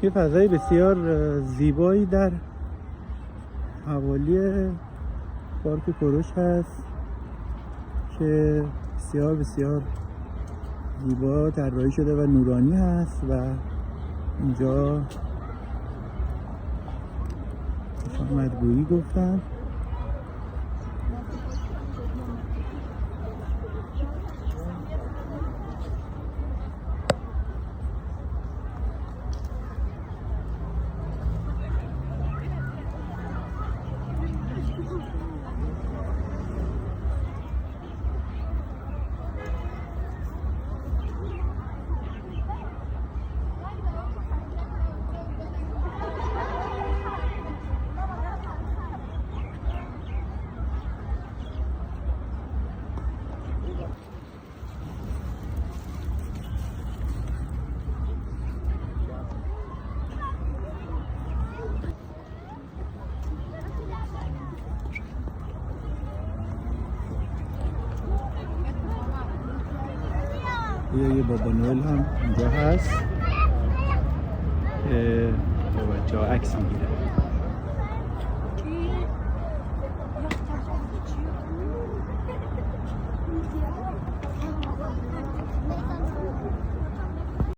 یه فضای بسیار زیبایی در حوالی پارک کوروش هست که بسیار بسیار زیبا طراحی شده و نورانی هست و اینجا خوش آمدگویی گفتن. یه بابا نوئل هم اینجا هست، با بچه ها عکس میگیره.